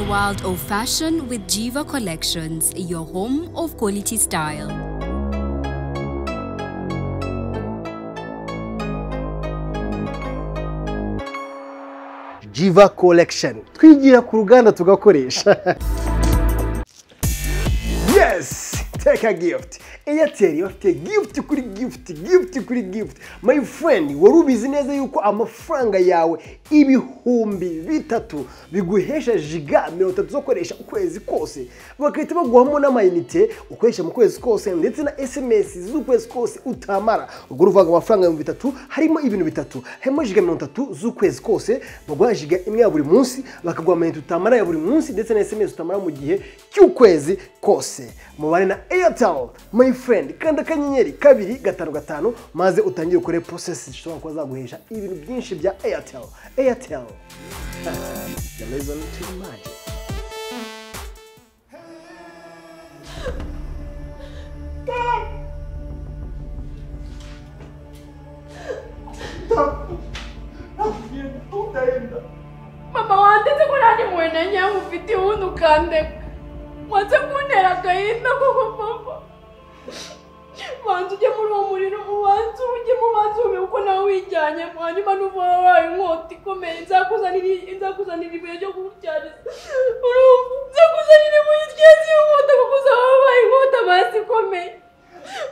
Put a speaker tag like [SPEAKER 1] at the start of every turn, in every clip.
[SPEAKER 1] world of fashion with Jiva Collections, your home of quality style.
[SPEAKER 2] Jiva Collection. Twigira ku ruganda tugakoresha. Yes, take a gift. Airtel bafite gift kuri gift, gift kuri gift. My friend, wari ubizi neza yuko amafaranga yawe 3000 biguhesha giga 30 zo koresha ukwezi kose, bakahita baguhamo n'amayinite ukoresha mu kwezi kose ndetse na SMS z'ukwezi kose utamara. Ubwo uruvuga amafaranga 3000 harimo ibintu bitatu, harimo giga 30 z'ukwezi kose, baguha giga imwe ya buri munsi, bakaguha amayinite utamara ya buri munsi ndetse na SMS utamara mu gihe cy'ukwezi kose. Mubane na Airtel my friend, kanda akanyenyeri 255 maze utangire ukore process zishobora kuba zaguhesha ibintu byinshi bya Airtel. Airtel, the reason to imagine.
[SPEAKER 3] Mama wandetse ko nani mwene nyamufite undi ukandeka wanze kuntera agahinda koko papa. Banza ujye muri uwo muriro, ubanze ujyemo, ubanze ume kuko nawe wijyanye, hanyuma nuva wabaye inkota ikomeye nzakuzanira ibuye ryo kugutyariza. Urumva nzakuzanira ibuye ryeze iyo nkota kuko uzaba wabaye inkota basi ikomeye.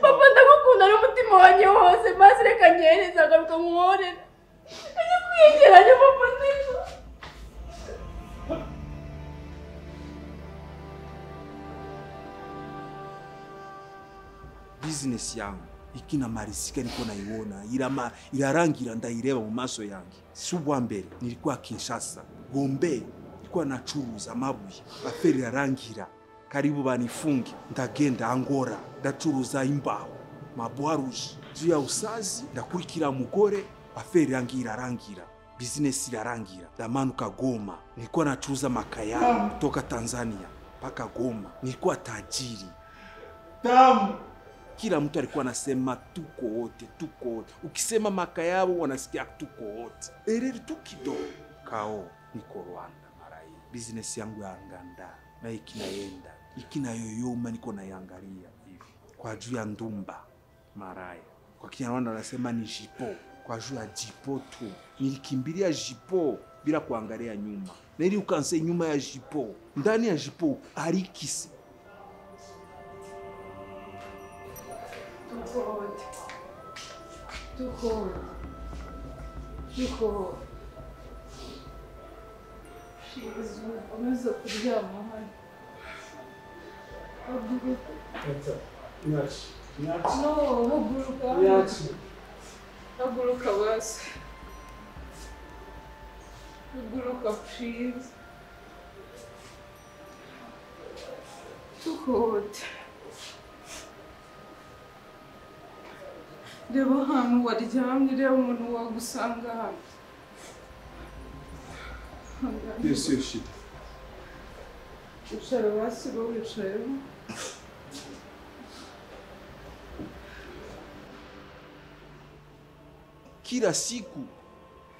[SPEAKER 3] Papa ndagukunda n'umutima wanjye wose, basi reka ngere nzagaruka nkuhorere. Ajya kwiyegeranya papa nziza.
[SPEAKER 4] Business yangu ikinamarisika niko naiona irarangira ndaireba mu maso yangu. Si ubwa mbere nilikuwa Kinshasa, Gombe nilikuwa nacuruza amabuye, aferi irarangira karibu banifunge, ndagenda Angola ndacuruza imbaho mabois rouge juu ya usazi, ndakurikira mugore, aferi yangu irarangira, business irarangira, ndamanuka Goma nilikuwa nacuruza makaya kutoka Tanzania mpaka Goma, nilikuwa tajiri tamu. Kila mtu alikuwa anasema tuko wote, tuko wote. Ukisema makayabo wanasikia tuko wote. Ereri tu kidogo. Kao niko Rwanda mara hii. Business yangu ya nganda na ikinaenda, ikinayoyoma niko naiangalia hivi. Kwa juu ya ndumba maraya. Kwa Kinyarwanda wanasema ni jipo. Kwa juu ya jipo tu. Nilikimbilia jipo bila kuangalia nyuma. Nili ukanse nyuma ya jipo. Ndani ya jipo harikisi.
[SPEAKER 3] Duhode, duhode, shizu, ukomeze kuryama hano. Haguruka. No, haguruka. Haguruka basi. Haguruka please. Duhode. Reba ahantu waryamye, reba umuntu wagusanga hano.
[SPEAKER 4] Yes, yes, shit.
[SPEAKER 3] Icara basi ba wicayemo.
[SPEAKER 4] Kila siku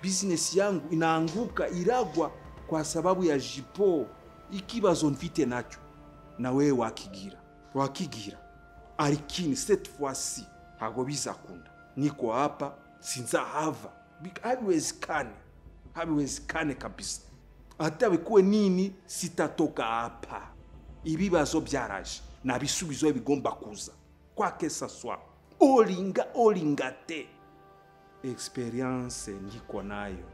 [SPEAKER 4] business yangu inaanguka iragwa kwa sababu ya jipo. Ikibazo mfite nacho na wewe wakigira. Wakigira. Arikini cette fois-ci ntago bizakunda. Niko hapa sinzahava. Habiwezekane. Habiwezekane kabisa. Hata bikuwe nini sitatoka hapa. Ibibazo byaraje na bisubizo bigomba kuza. Kwake saswa. Olinga olingate. Experience niko nayo.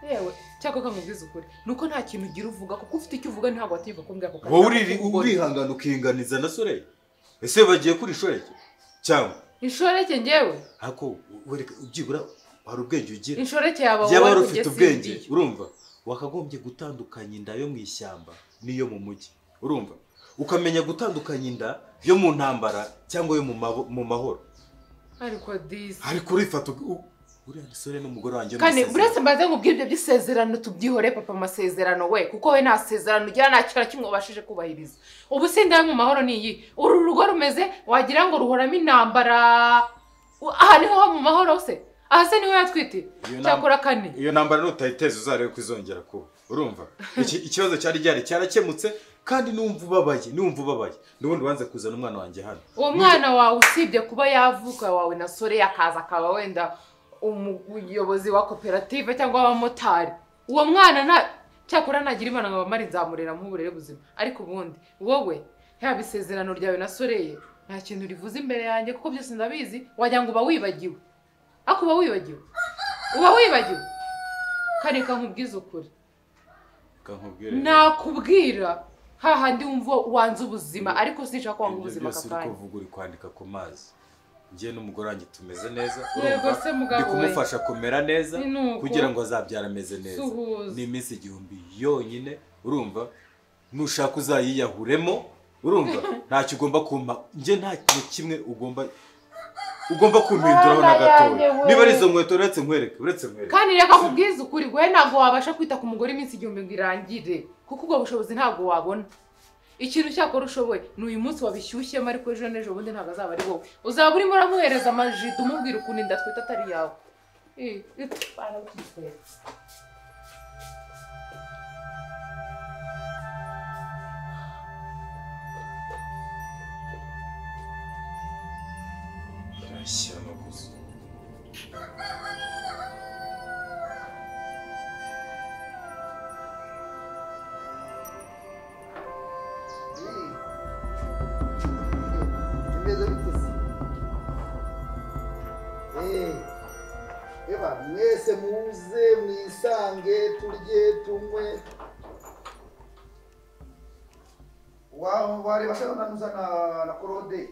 [SPEAKER 5] Yewe cyako kamubwiza ukuri nuko nta kintu ugira uvuga kuko ufite icyo uvuga ntabwo watinyuka kumbwira ko
[SPEAKER 6] wowe urihangana ukiringaniza na Soreye. Ese bagiye kuri shoreke cyangwa
[SPEAKER 5] Inshoreke ngewe?
[SPEAKER 6] Hako wereka ubyibura hari ubwenge ugira.
[SPEAKER 5] Inshoreke yaba
[SPEAKER 6] wowe ufite ubwenge, urumva? Wakagombye gutandukanya inda yo mu ishyamba n'iyo mu mujyi. Urumva? Ukamenya gutandukanya inda yo mu ntambara cyangwa yo mu mahoro.
[SPEAKER 5] Ariko disi.
[SPEAKER 6] Ariko urifata uriya musore n'umugore wanjye.
[SPEAKER 5] Kane buretse mbaze nkubwire ibyo by'isezerano tubyihore papa amasezerano we kuko we nta sezerano ugira nta kintu na kimwe ubashije kubahiriza. Ubu se inda yo mu mahoro ni iyi. Uru rugo rumeze wagira ngo ruhoramo intambara. Aha niho mu mahoro se? Aha se niho yatwite? Cyakora kane.
[SPEAKER 6] Iyo ntambara nutayiteza uzarebe ko izongera kuba. Urumva? Ikibazo cyari gihari cyarakemutse kandi numva ubabaye, Nubundi wanze kuzana umwana wanjye hano.
[SPEAKER 5] Uwo mwana wawe usibye kuba yavuka wawe na sore yakaza akaba wenda umuyobozi wa koperative cyangwa abamotari. Uwo mwana na cyakora nagira Imana ngo abamari nzamurera nk'uburere buzima. Ariko ubundi wowe yaba isezerano ryawe na soreye nta kintu rivuze imbere yanjye kuko byose ndabizi, wagira ngo uba wibagiwe. Ako uba wibagiwe. Uba wibagiwe. Kareka nkubwize ukuri. Nakubwira hahandi wumva wanze ubuzima ariko sinshaka kwanga ubuzima
[SPEAKER 6] akakanya. Ibyo kuvuga uri kwandika ku mazi. Ngiye n'umugore wanjye tumeze neza, urumva ndi kumufasha kumera neza kugira ngo azabyara ameze neza. Ni iminsi 1000 yonyine, urumva nushaka uzayiyahuremo, urumva ntacyo ugomba kumpa. Nje nta kintu kimwe ugomba kumpinduraho na gatoya. Niba ari izo nkweto uretse nkwereke,
[SPEAKER 5] Kandi reka nkubwize ukuri, we ntabwo wabasha kwita ku mugore iminsi 1000 ngo irangire kuko ubwo bushobozi ntabwo wabona. Ikintu cyakora ushoboye ni uyu munsi wabishyushyemo ariko ejo n'ejo bundi ntabwo azaba ari wowe. Uzaba urimo uramuhereza amajido umubwira ukuntu inda twita atari yawe.
[SPEAKER 6] Irashyano gusa.
[SPEAKER 7] Eba mwese muze mwisange turye tunywe. Wareba se nanuza na Claude.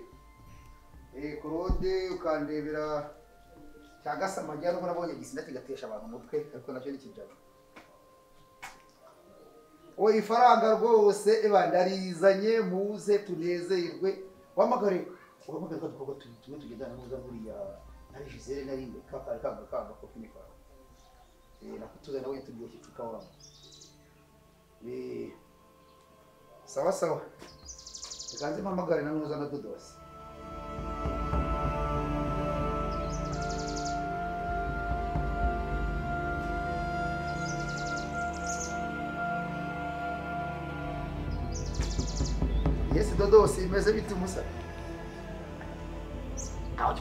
[SPEAKER 7] Claude ukandebera cyagasa amajyaruguru nabonye gisinda kigatesha abantu umutwe ariko nacyo ni kijana. Oye ifaranga rwose eba ndarizanye muze tunezerwe. Wamagare ko dukorwa tumwe tugendana n'uza buriya nari Gisele nari kakari kanga kofi ni kwawe. Nakutuza nawe turyoshye icupa wawe. Sawa sawa. Kanze mpamagare na nuza na Dodosi. Yes Dodosi imeze bite musa?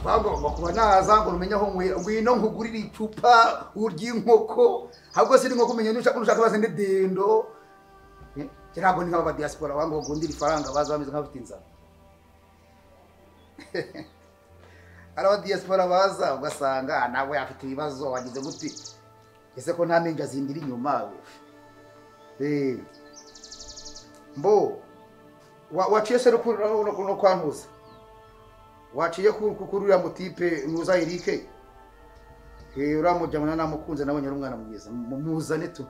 [SPEAKER 7] Twagomba kuba naza ngo umenye aho ngwino nkugurira icupa urya inkoko ahubwo si inkoko umenye nushaka bazende dendo. Ntabwo ni nk'aba diaspora wangu bagundira ifaranga baza bameze nk'abafite inzara. Ari aba diaspora baza ugasanga nawe afite ibibazo wagize gute ese ko nta menja zindira inyuma. Mbo waciye se no kwantuza waciye kuri uriya mutipe nuza Eric. Uramujyana namukunze nabonye ari umwana mwiza muzane tu.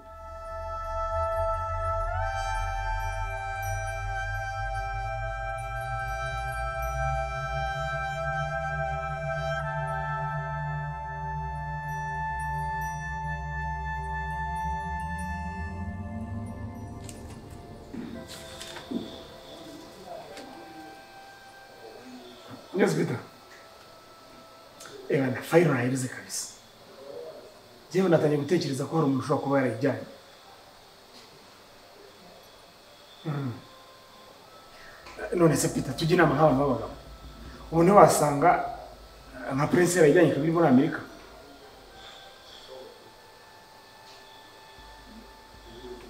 [SPEAKER 2] Yes, Peter. Ewana, fayiro nayibuze kabisa. Jewe natangiye gutekereza ko hari umuntu ushobora kuba yarayijyanye. None se Peter, tujye inama nk'abantu b'abagabo. Ubu ntiwasanga nka Prince yarayijyanye ikaba iri muri Amerika.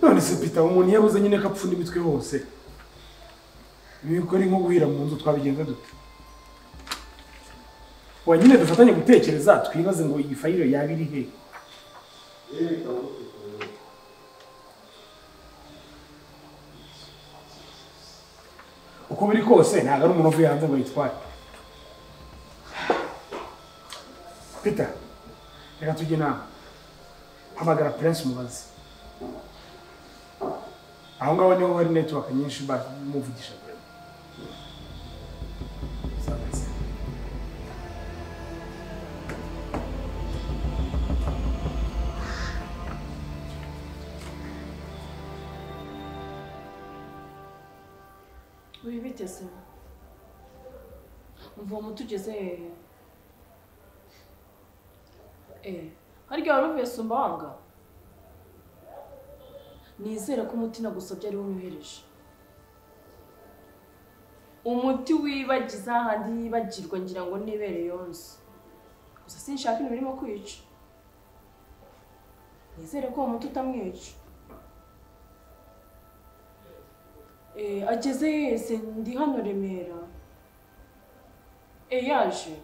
[SPEAKER 2] None se Peter, umuntu yabuze nyine ko apfunda imitwe hose. Ibikora nko guhira mu nzu twabigenza dute? Wanyine dufatanye gutekereza twibaze ngo iyi fayiro yaba iri he? Uko biri kose ntabwo ari umuntu uvuye hanze ngo yitware.
[SPEAKER 8] Peter, reka tujye inama. Hamagara Prince umubaze. Aho ngaho niho hari network nyinshi bamuvugisha.
[SPEAKER 3] Wibitese. Umva uwo muti ugeze hehe? Harya wari uvuye Sumbawanga? Nizere ko umuti nagusabye ari wo unyohereje. Umuti wibagiza hahandi yibagirwa ngira ngo nibere yonse. Gusa sinshaka ibintu birimo kwica. Nizere ko uwo muti utamwica. Ageze yese ndi hano Remera. Yaje.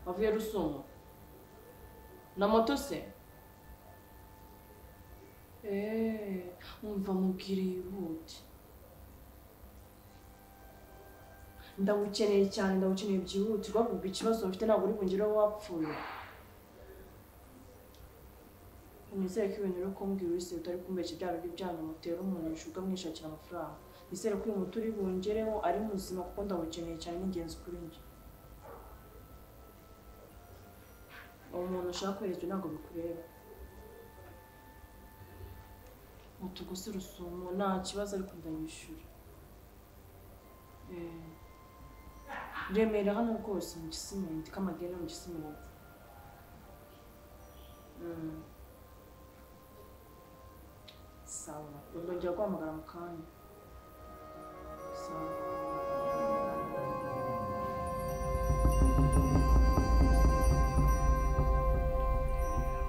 [SPEAKER 3] Avuye Rusumo. Na moto se? Umva mubwire yihute. Ndawukeneye cyane, ndawukeneye byihutirwa kuko ikibazo mfite ntabwo uri bungireho wapfuye. Nizere ko ibintu uri kumbwira wese utari kumbeshya bya bindi byanyu mutera umuntu inshuga mwishakira amafaranga. Nizere ko uyu muti uri bungereho ari muzima kuko ndawukeneye cyane, ni ingenzi kuri njye. Uwo muntu ushaka koherezwa ntabwo bikureba. Mutuguse Rusumo nta kibazo ariko ndayishyura. Remera hano rwose mu Gisimenti, Kamagera mu Gisimenti. Sawa, ndongera guhamagara mu kanya. Sawa.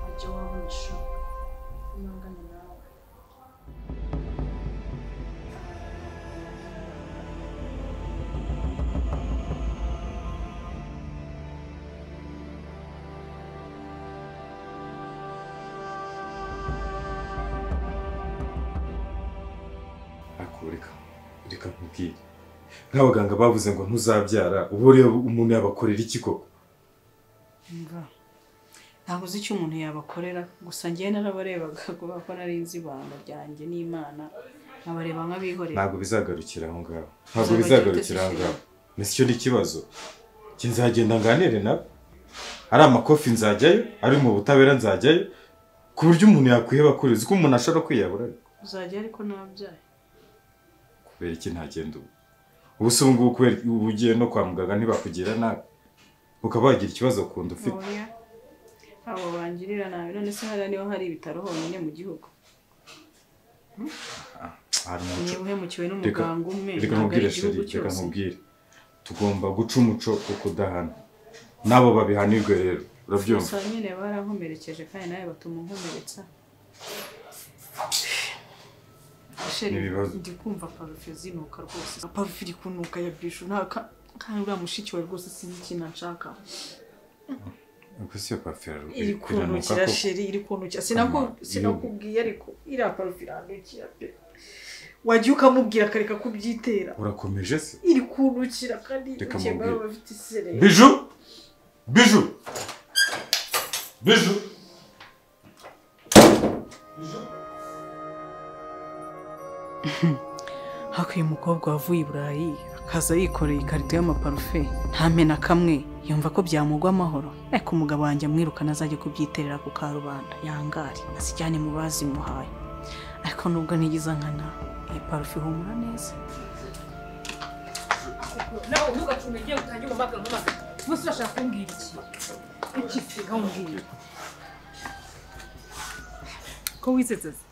[SPEAKER 3] Ajya wabona sha, unangane nawe.
[SPEAKER 6] Reka nkubwire, nk'abaganga bavuze ngo ntuzabyara, ubu rero umuntu yabakorera iki koko?
[SPEAKER 9] Ntabwo uzi icyo umuntu yabakorera, gusa njyewe narabarebaga kubera ko nari nzi ibanga ryanjye n'Imana, nkabareba nk'abihorera.
[SPEAKER 6] Ntabwo bizagarukira aho ngaho, ntabwo bizagarukira aho ngaho. Mbese icyo ni ikibazo, nzagenda nganire nabo, ari amakofi nzajyayo, ari mu butabera nzajyayo, ku buryo umuntu yakwiheba kuri uzi ko umuntu ashobora kwiyahura.
[SPEAKER 9] Uzajya ariko nabyaye.
[SPEAKER 6] Kubera iki ntagenda ubu? Ubu se ubu ngubu kubera ugiye no kwa muganga ntibakugira nabi, ukaba wagira ikibazo ku nda ufite.
[SPEAKER 9] Abo bangirira nabi, none se hariya niho hari ibitaro honyine mu gihugu? Niba uhemukiwe n'umuganga umwe,
[SPEAKER 6] reka nkubwire sheri, reka nkubwire, tugomba guca umuco wo kudahana, n'abo babihanirwe rero, urabyumva?
[SPEAKER 9] Gusa nyine barankomerekeje kandi nawe batuma unkomeretsa. Ndi kumva parufe zinuka rwose, parufe iri kunuka ya Bishu, kandi uriya mushiki wawe rwose sinzi ikintu anshaka.
[SPEAKER 6] Ubwo si iyo parufe
[SPEAKER 9] iri kunukira sheri, iri kunukira, sinakubwiye ariko iriya parufe iranukira pe. Wagiye ukamubwira akareka kubyitera.
[SPEAKER 6] Urakomeje se?
[SPEAKER 9] Iri kunukira kandi ukemera bafite isereri.
[SPEAKER 6] Biju! Biju! Biju!
[SPEAKER 9] Hakwiye umukobwa wavuye i Burayi akaza yikoreye ikarito y'amaparufe ntamena kamwe, yumva ko byamugwa amahoro. Ariko umugabo wanjye amwirukana azajya kubyiterera ku karubanda, yangare asijyane mu bazimuhaye. Ariko nubwo ntigiza nkana, iyi parufe ihumura neza.
[SPEAKER 5] Nawe ntugacunge ugiye utange umumagara umumagara. Umunsi urashaka kumbwira iki? Iki se nkambwira? Ko wisetseze?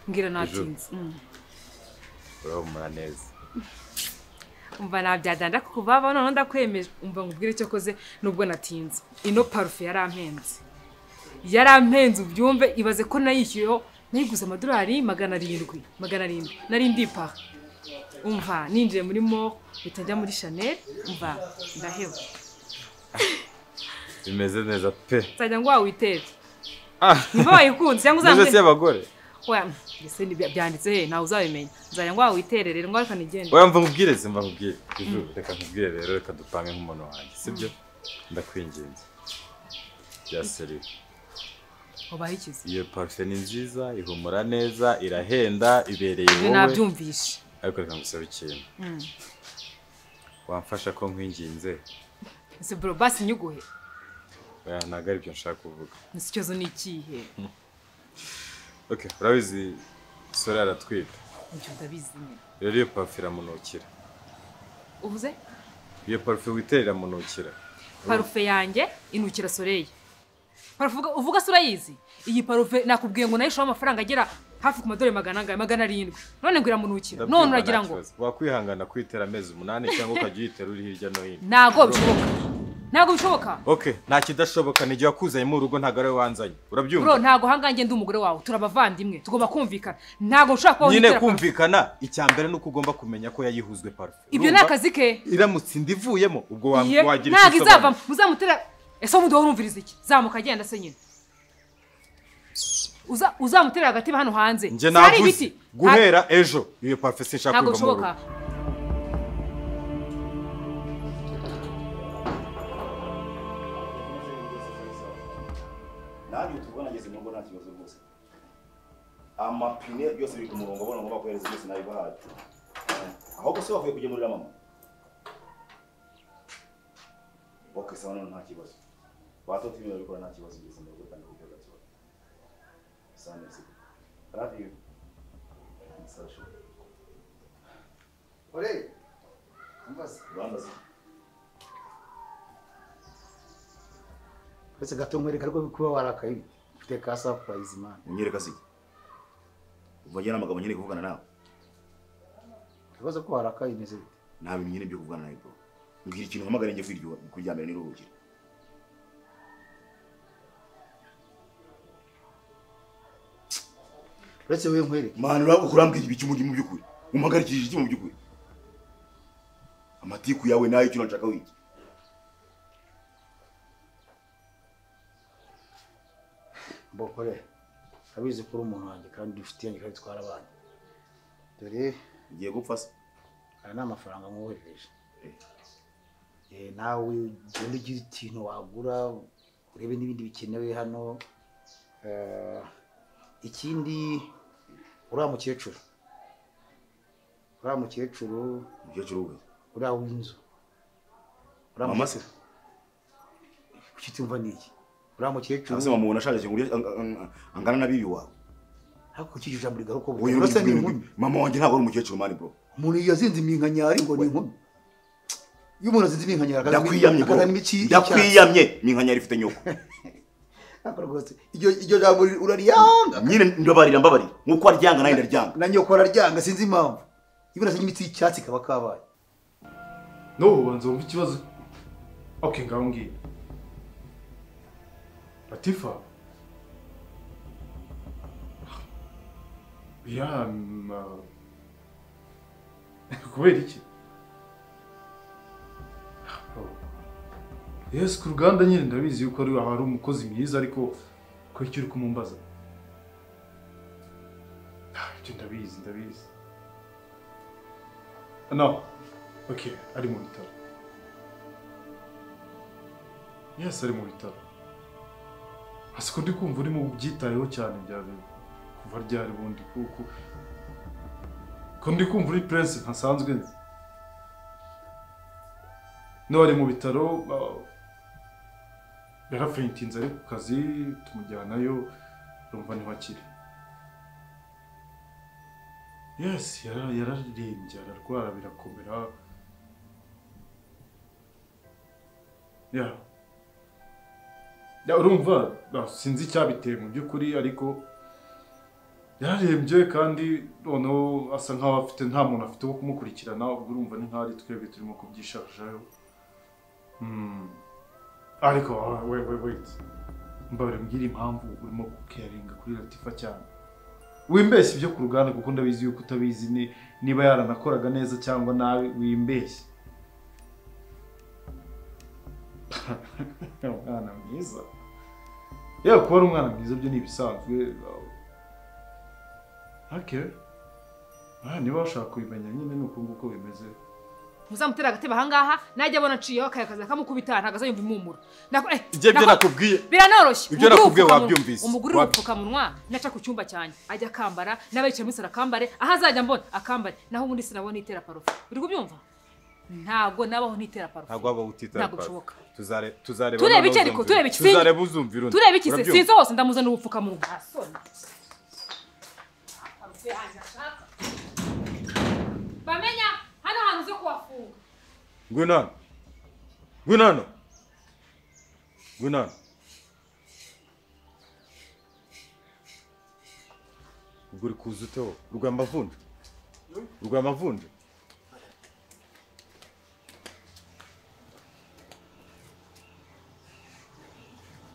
[SPEAKER 5] Mbwira natinze.
[SPEAKER 6] Urahumura neza.
[SPEAKER 5] Umva nabyadanda kukubaba none ndakwemeje. Umva ngubwire icyo koze nubwo natinze. Ino parufe yarampenze. Yarampenze ubyumve, ibaze ko nayishyuyeho nayiguze amadolari 700, 700. Nari ndipa. Umva ninjiye muri mall bitajya muri Chanel, umva ndaheba.
[SPEAKER 6] Bimeze neza pe.
[SPEAKER 5] Nzajya ngo wawitere. Niba wayikunze cyangwa uzambwire.
[SPEAKER 6] Neze y'abagore.
[SPEAKER 5] Oya, ese ni byanditse he ntawe uzabimenya. Nzajya ngo witererere ngo ariko nigende.
[SPEAKER 6] Oya mva nkubwire se mva nkubwire. Bijou reka nkubwire rero reka dupange nk'umuntu wanjye, sibyo? Ndakwinginze. Bya seri.
[SPEAKER 5] Ubaye ikizi.
[SPEAKER 6] Iyo parfum ni nziza, ihumura neza, irahenda, ibereye wowe.
[SPEAKER 5] Nabyumvishe.
[SPEAKER 6] Ariko reka ngusabe ikintu. Wamfasha ko nkwinginze.
[SPEAKER 5] Ese bro basi nyuguhe.
[SPEAKER 6] Oya ntago ari byo nshaka kuvuga.
[SPEAKER 5] Ese ikibazo ni ikihe?
[SPEAKER 6] Okay, urabizi Sora aratwita.
[SPEAKER 5] Ibyo ndabizi nyine.
[SPEAKER 6] Rero iyo parfum iramunukira.
[SPEAKER 5] Uvuze?
[SPEAKER 6] Iyo parfum witera iramunukira.
[SPEAKER 5] Parfum yanjye inukira Soleil. Parfum uvuga se urayizi? Iyi parfum nakubwiye ngo nayishoye amafaranga agera hafi ku madolari 700 none ngo iramunukira. None uragira ngo
[SPEAKER 6] wakwihangana kwitera amezi 8 cyangwa ukajya uyitera uri hirya no hino.
[SPEAKER 5] Ntago bishoboka. Ntago bishoboka.
[SPEAKER 6] Okay, nta kidashoboka ni gihe wakuzanye mu rugo ntago ari wanzanye. Urabyumva?
[SPEAKER 5] Bro ntago hangange ndi umugore wawe turabavandimwe tugomba kumvikana. Ntago nshaka ko
[SPEAKER 6] nyine kumvikana icya mbere nuko ugomba kumenya ko yayihuzwe parfum.
[SPEAKER 5] Ibyo nakazi ke.
[SPEAKER 6] Iramutse ndivuyemo ubwo wagira
[SPEAKER 5] icyo. Ntago izava muzamutera ese umudo urumviriza iki? Zamuka agenda se nyine. Uzamutera hagati hano hanze.
[SPEAKER 6] Nje navuze guhera ejo iyo parfum sinshaka
[SPEAKER 5] kumva mu rugo.
[SPEAKER 10] Nanjye tubona ngeze mu rugo nta kibazo rwose. Amapine byose biri ku murongo abona ngomba kohereza byose nabibahaye. Ahubwo se wavuye kugemurira mama? Okay, sawa none nta kibazo. Batoto ibintu babikora nta kibazo ngeze mu rugo kandi kuko gato. Sawa merci. Love you. Sasha.
[SPEAKER 7] Ore. Ambaza.
[SPEAKER 10] Ambaza.
[SPEAKER 7] Uretse gato nkwereka ariko kuba warakaye ufite ka surprise man.
[SPEAKER 10] Unyereka se? Uva njye n'amagambo nyine kuvugana nawe.
[SPEAKER 7] Ikibazo ko warakaye imeze bite?
[SPEAKER 10] Nta bintu nyine byo kuvugana nawe bro. Mbwira ikintu uhamagara njye kwiryo kuryamira niruhukira.
[SPEAKER 7] Uretse wewe nkwereka.
[SPEAKER 10] Man urambwira ibiki muri mu byukuri? Umpagarikije iki mu byukuri? Amatiku yawe nayo icyo nshaka wiki.
[SPEAKER 7] Mbokore abizi kuri umuntu wanjye kandi ufite yanjye kandi twarabanye. Dore
[SPEAKER 10] ngiye gupfa se.
[SPEAKER 7] Aya ni amafaranga nkoherereje. Nawe ugende ugira ikintu wagura urebe n'ibindi bikenewe hano. Ikindi uriya mukecuru. Uriya mukecuru.
[SPEAKER 10] Mukecuru we.
[SPEAKER 7] Uriya w'inzu.
[SPEAKER 10] Mama se.
[SPEAKER 7] Kuki tumva niki? Uriya mukecuru.
[SPEAKER 10] Ase mama ubona ashaje ngo angana na bibi wawe.
[SPEAKER 7] Ariko kuki ijambo rigaruka ubu? Urasa ni inkumi.
[SPEAKER 10] Mama wanjye ntabwo ari umukecuru mani bro.
[SPEAKER 7] Umuntu yazinze iminkanyari ngo ni inkumi. Iyo umuntu azinze iminkanyari
[SPEAKER 10] ndakwiyamye bro. Ndakwiyamye iminkanyari ifite nyoko.
[SPEAKER 7] Ariko rwose iryo jambo uraryanga.
[SPEAKER 10] Nyine ndabarira mbabarira. Nkuko aryanga nawe ndaryanga.
[SPEAKER 7] Na nyoko araryanga sinzi impamvu. Iyo umuntu azinze imitsi y'icyatsi kaba kabaye.
[SPEAKER 11] No ubanza wumva ikibazo. Okay ngaho ngiye. Latifa. Ya kubera iki? Yes, ku ruganda nyine ndabizi yuko ari hari umukozi mwiza ariko ko icyo uri kumumbaza. Ibyo ndabizi ndabizi. No. Okay, ari mu bitaro. Yes, ari mu bitaro. Asiko ndi kumva uri mu byitayeho cyane byawe kuva ryari bundi kuko ko ndi kumva uri press ntasanzwe nzi. No ari mu bitaro yarafentinze ari ku kazi tumujyanayo urumva niho akiri. Yes, yararembye ararwara birakomera. Yeah. Urumva sinzi icyabiteye mu by'ukuri ariko yararembye kandi noneho asa nkaho afite nta muntu afite wo kumukurikirana ubwo urumva ni nk'aho ari twebwe turimo kubyishajayo. Ariko wait mbabare mbwira impamvu urimo gucaringa kuri Latifa cyane. Wimbeshye ibyo ku ruganda kuko ndabizi yuko utabizi niba yaranakoraga neza cyangwa nabi wimbeshye. Umwana mwiza. Yewe kuba ari umwana mwiza byo ni ibisanzwe. Okay. Niba washaka kubimenya nyine ni uko nguko bimeze.
[SPEAKER 5] Muzamutera agatebe ahangaha najya abona aciyeho akayakaza kamukubita ntabwo azayumva impumuro.
[SPEAKER 6] Ibyo nakubwiye
[SPEAKER 5] biranoroshye.
[SPEAKER 6] Ibyo nakubwiye wabyumvise.
[SPEAKER 5] Umugore urupfukamunwa naca ku cyumba cyanjye ajya akambara n'abicaye muri salo akambare aho azajya mbona akambare naho ubundi sinabona itera parufe. Uri kubyumva? Ntabwo nabaho ntitera parufe.
[SPEAKER 6] Ntabwo waba utitera parufe. Tuzareba.
[SPEAKER 5] Tureba iki ariko tureba iki?
[SPEAKER 6] Tuzareba uzumvira undi.
[SPEAKER 5] Tureba iki se? Sinzi hose ndamuzana ubupfukamunwa. Bamenya hano hantu zo kuwafunga.
[SPEAKER 6] Ngwino hano. Ngwino hano. Ngwino hano. Ubwo uri kuza ute wowe? Urwaye amavunja? Urwaye amavunja?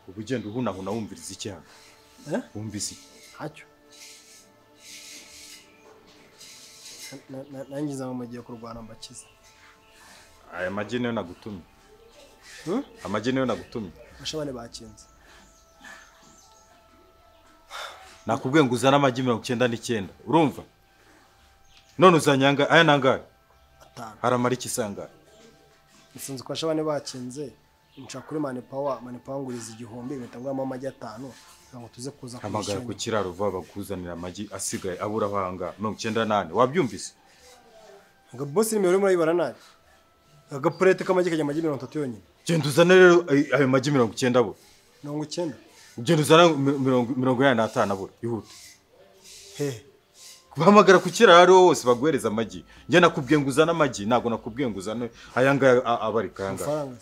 [SPEAKER 6] Ubu ugenda uhunahuna wumviriza iki hano? Wumvise iki?
[SPEAKER 2] Ntacyo. Nangiza ngo mugiye kurwana mbakize.
[SPEAKER 6] Aya magi niyo nagutumye. Amagi niyo nagutumye.
[SPEAKER 2] Bashabane bakinze.
[SPEAKER 6] Nakubwiye ngo uzane amagi 99, urumva? None uzanyanga aya nangahe?
[SPEAKER 2] 5.
[SPEAKER 6] Haramara iki sangahe?
[SPEAKER 2] Nsinzi ko bashabane bakinze. Nca kuri Mani Power, Mani Power nguriza 1000 mpita nguramo amagi 5 ngo tuze kuza
[SPEAKER 6] kwishyura. Hamagara ku kiraro vuba bakuzanira amagi asigaye abura ahanga 98. Wabyumvise?
[SPEAKER 2] Ngo boss nimero murayibara nabi. Agapurete k'amagi kajya amagi 30 yonyine.
[SPEAKER 6] Genda uzane rero ayo magi 90 abura.
[SPEAKER 2] 90.
[SPEAKER 6] Ugenda uzana 85 abura ihute.
[SPEAKER 2] He.
[SPEAKER 6] Kubahamagara ku kiraro wose baguhereza amagi. Njye nakubwiye ngo uzane amagi, ntago nakubwiye ngo uzane aya ngaya abarika aya ngaya.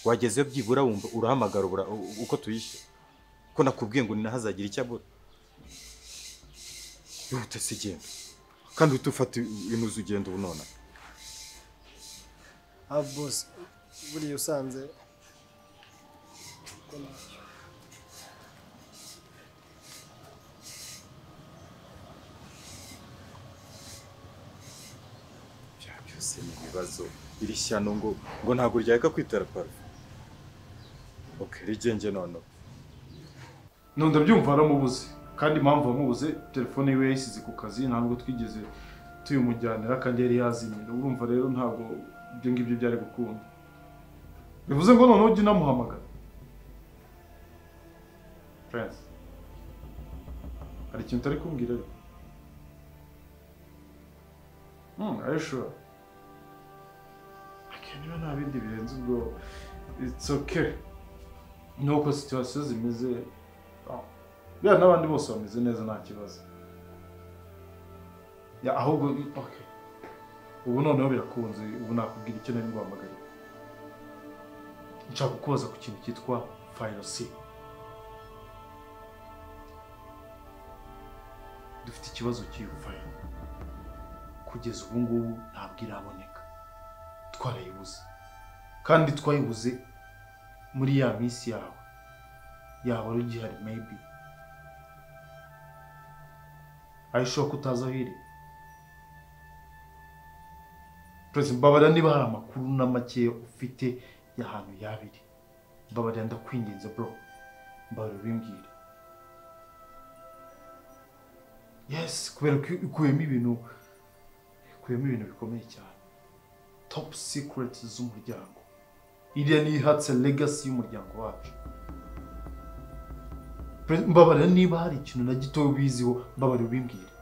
[SPEAKER 6] Wagezeyo byibura wumva urahamagara ubura uko tuyishyura. Ko nakubwiye ngo ninahazagira icyo abura. Ihute se genda. Kandi uhite ufata inuzu ugenda ubu none.
[SPEAKER 2] Ah boss, buriya usanze
[SPEAKER 6] byose ni ibibazo. Iri shyano ngo ntabwo ryareka kwitera parufe. Okay, rigenge none.
[SPEAKER 11] No ndabyumva aramubuze. Kandi impamvu amubuze telefone yiwe yayisize ku kazi ntabwo twigeze tuyumujyanira kandi yari yazimye. Urumva rero ntabwo ibyo ngibyo byari gukunda. Bivuze ngo noneho ujye unamuhamagara. Prince. Hari ikintu utari kumbwira ariko. Are you sure? Okay, niba nta bindi birenze ubwo it's okay. Nuko situation zimeze bya n'abandi bose bameze neza nta kibazo. Ya ahubwo okay. Ubu noneho birakunze, ubu nakubwira icyo nari nguhamagariye. Nshaka kukubaza ku kintu cyitwa file C. Dufite ikibazo cy'iyo file. Kugeza ubu ngubu ntabwo iraboneka. Twarayibuze. Kandi twayibuze muri ya minsi yawe. Yaba ari ugihari maybe. Ayishoka kutaza aho iri. President mbabarira niba hari amakuru na make ufite y'ahantu yabiri. Mbabarira ndakwinginze bro. Mbabarira ubimbwire. Yes, kubera ko ikuyemo ibintu bikomeye cyane. Top secrets z'umuryango. Iriya ni ihatse legacy y'umuryango wacu. Mbabarira niba hari ikintu na gito ubiziho, mbabarira ubimbwire.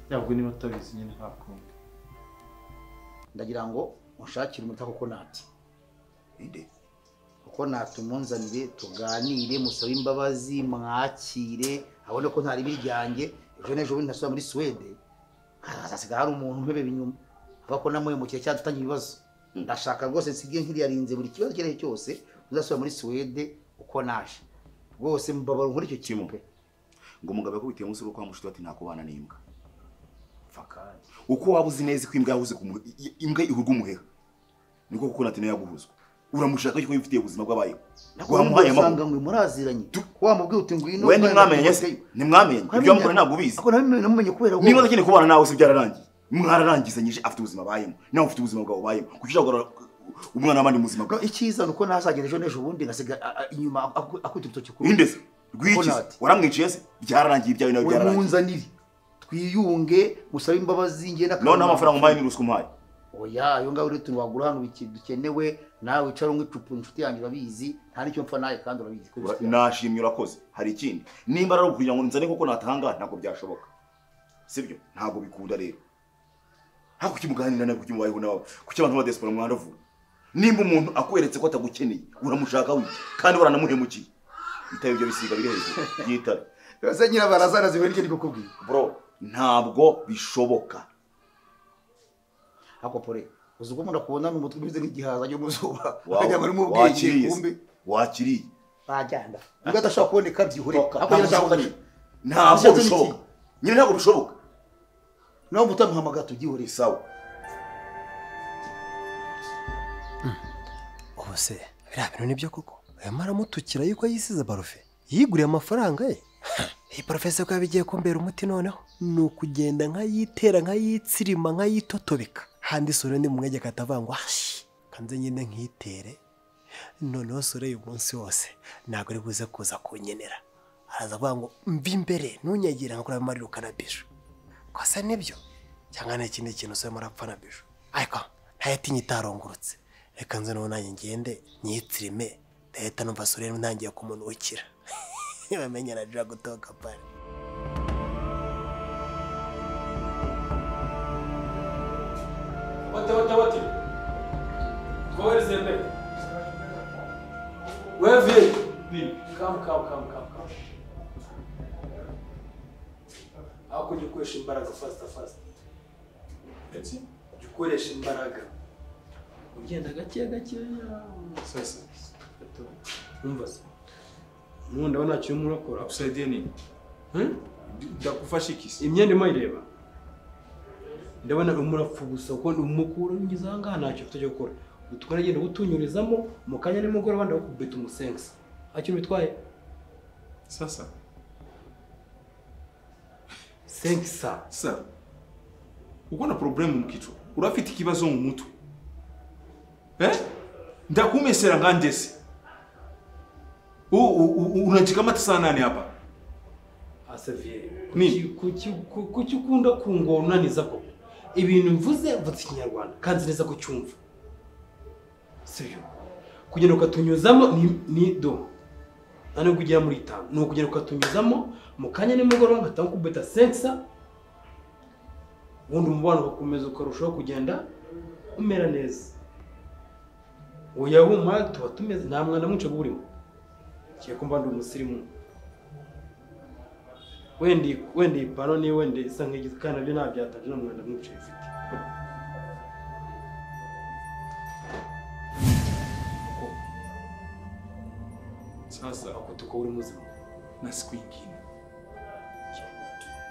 [SPEAKER 11] Yabwo niba utabizi nyine nta kundi.
[SPEAKER 7] Ndagira ngo unshakire umuta kuko nati. Inde. Kuko natumunzanire tuganire musabe imbabazi mwakire abone ko ntari biryange ejo nejo bundi ntasubira muri Swede hazasigara hari umuntu mpebe binyuma avuga ko namuhemukiye cyangwa dufitanye ibibazo. Ndashaka rwose nsigiye nkiriyarinze buri kibazo icyo cyose uzasubira muri Swede uko naje rwose mbabara nkuri icyo kintu pe.
[SPEAKER 10] Ngo umugabo yakubitiye umunsi wo kwa mushuti ati ntakubana n'imbwa. Uko waba uzi neza ko imbwa yahuze imbwa ihurwa umuheha niko kuko natino yaguhuzwa. Uramushaka ko yifitiye ubuzima bw'abayeho.
[SPEAKER 7] Wamuhaye amakuru ngo muraziranye. Wamubwiye uti ngwino.
[SPEAKER 10] We ntimwamenye se? Ntimwamenye. Ibyo wamukora ntabwo ubizi.
[SPEAKER 7] Ako namumenye kubera
[SPEAKER 10] wowe. Niba adakeneye kubana nawe se byararangiye. Mwararangizanyije afite ubuzima abayemo. Nawe ufite ubuzima bwawe ubayemo. Kuki ushaka umwana w'abandi muzima bwawe.
[SPEAKER 7] Icyiza nuko ntazagera ejo n'ejo bundi ngasiga inyuma akubita urutoki kuri.
[SPEAKER 10] Indese rwiki waramwiciye se? Byararangiye ibyawe nawe byararangiye.
[SPEAKER 7] Munzanire twiyunge musabe imbabazi nge na
[SPEAKER 10] none amafaranga umpaye ni ruswa umpaye.
[SPEAKER 7] Oya ayo ngaho uri tuntu wagura hano dukenewe nawe wicara unywa icupa inshuti yanjye urabizi nta nicyo mpfa nawe kandi urabizi.
[SPEAKER 10] Nashimye urakoze. Hari ikindi nimba ari ukugira ngo nzane koko natanga ntabwo byashoboka. Sibyo ntabwo bikunda rero. Hako kimuganira nawe kukimubayeho nawe kuki abantu ba diaspora mwandavuga. Nimba umuntu akweretse ko atagukeneye uramushaka wiki kandi waranamuhemukiye. Itaye ibyo bisiga biri hejuru yitare.
[SPEAKER 7] Rose nyira barazana zibereke ndiko kubwira.
[SPEAKER 10] Bro ntabwo bishoboka.
[SPEAKER 7] Ako pore uzuko munda kubona n'umutwe umeze nk'igihaza cyo muzuba akajya muri mu bwenge kumbi
[SPEAKER 10] wakiriye
[SPEAKER 7] bajyanda ubwo adashaka kuboneka byihore
[SPEAKER 10] ako ntabwo bishoboka nyine ntabwo bishoboka
[SPEAKER 7] nawe mutamuhamagara tubyihore
[SPEAKER 10] sawa.
[SPEAKER 2] Ubu se biriya bintu nibyo koko yamara mutukira yuko yisize parufe yiguriye amafaranga ye. Iyi parufe se ko yabigiye kumbera umuti noneho ni ukugenda nkayitera nkayitsirima nkayitotobeka handi sore ndi mumwege katavangwa kanze nyine nkitere noneho sore uyu munsi wose ntabwo ari buze kuza kunyenera araza avuga ngo mvi imbere ntunyagira nkakora amarirukana na bishu kwasa nibyo cyangwa nta kindi kintu sore murapfa na bishu ariko ntayatinye itarongorotse reka nze noneho nanjye ngende nyitsirime ndahita numva sore ntangiye kumunukira bamenya na jya gutoka pari.
[SPEAKER 12] Wate wate wate. Where is the Where is it? Come come come come come. How could you question imbaraga faster faster?
[SPEAKER 4] Eti?
[SPEAKER 12] Gukoresha imbaraga. Ugenda gake gake.
[SPEAKER 4] Sasa.
[SPEAKER 12] Umva se. Nundi ndabona cyo murakora.
[SPEAKER 4] Usaidie nini? Ndakufasha iki?
[SPEAKER 12] Imyenda imwe ireba. Ndabona umurapfu gusa ko umukuru ngize aha ntacyo ufite cyo gukora. Utwara agenda gutunyurizamo mu kanya nimugoroba ndakubita umusensa. Hakiri bitwaye?
[SPEAKER 4] Sasa.
[SPEAKER 12] Sensa.
[SPEAKER 4] Sasa. Uko na problemu mu kichwa. Urafite ikibazo mu mutwe. Eh? Ndakumesera ngandese. Unajikamata sana nani hapa?
[SPEAKER 12] Asevier. Kuki ukunda kungonaniza koko? Ibintu mvuze mvuze ikinyarwanda kandi neza ko cyumva. Sibyo. Kugenda ukatunyuzamo ni do. Nane kugera muri 5. Ni ukugenda ukatunyuzamo mu kanya nimugoroba ngatanga kubeta sensa. Ubundi umubano ugakomeza ukarushaho kugenda umera neza. Oya huma tuba tumeze nta mwana mwinshi burimo. Kiye kumva ndi umusirimu. Wendi ipano ni wende isa nk'igize kandi nabyo ntabyataje no mwanda mwinshi ifite.
[SPEAKER 4] Sasa
[SPEAKER 12] akutuko uri muzima
[SPEAKER 4] na siku ingine.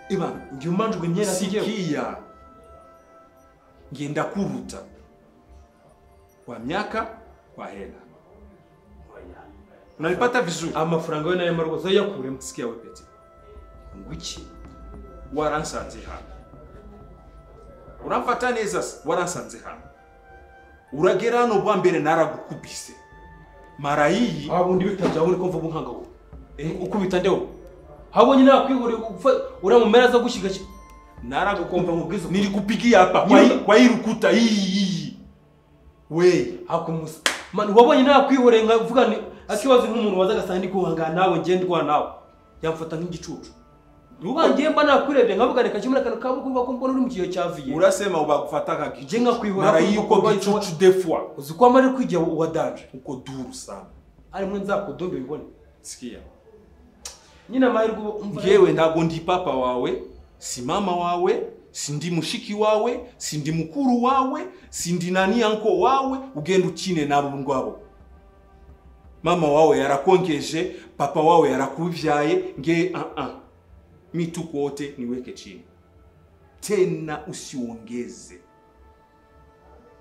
[SPEAKER 4] Ivan,
[SPEAKER 12] ngiye umanjwe imyenda
[SPEAKER 4] sikia. Ngenda kuruta kwa miaka kwa hela. Unalipata vizuri.
[SPEAKER 12] Amafaranga yo nayo marugo zayakuremo.
[SPEAKER 4] Sikia we peti.
[SPEAKER 12] Ngwiki
[SPEAKER 4] waransanze hano. Uramfata neza waransanze hano. Uragera hano bwa mbere naragukubise. Mara iyi
[SPEAKER 12] abundi bitabya uri kumva ubunkanga wo. Ukubita ndewo. Habonye nakwihore uramumera za gushiga
[SPEAKER 4] naragukomva mubwizo nilikupigia hapa kwa hii rukuta hii. We
[SPEAKER 12] hakumusa. Man wabonye nakwihore nkavuga ni akibazo nk'umuntu wazaga sandi kuhanga nawe ngendwa nawe. Yamfata nk'igicucu. Rubangiye mba nakurebye nkavuga reka kimwe nakano kabukurwa ko mbona uri mu kiyo cyaviye.
[SPEAKER 4] Urasema ubagufataka
[SPEAKER 12] gicucu. Nge nkakwihora
[SPEAKER 4] mara yuko gicucu des fois.
[SPEAKER 12] Uzi ko amari kwijya wa danger.
[SPEAKER 4] Uko duru sana.
[SPEAKER 12] Ari mwe nzakudombe bibone.
[SPEAKER 4] Sikia.
[SPEAKER 12] Nyina mahirwe umva.
[SPEAKER 4] Ngewe ntago ndi papa wawe, si mama wawe, sindi mushiki wawe, sindi mukuru wawe, sindi nani anko wawe, ugenda ukine nabo ngwabo. Mama wawe yarakonkeje, papa wawe yarakuvyaye, nge mituko wote niweke chini. Tena usiongeze.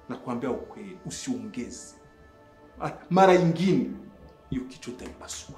[SPEAKER 4] Nakwambia ukweli, usiongeze. Mara ingine hiyo kichwa utaipasua.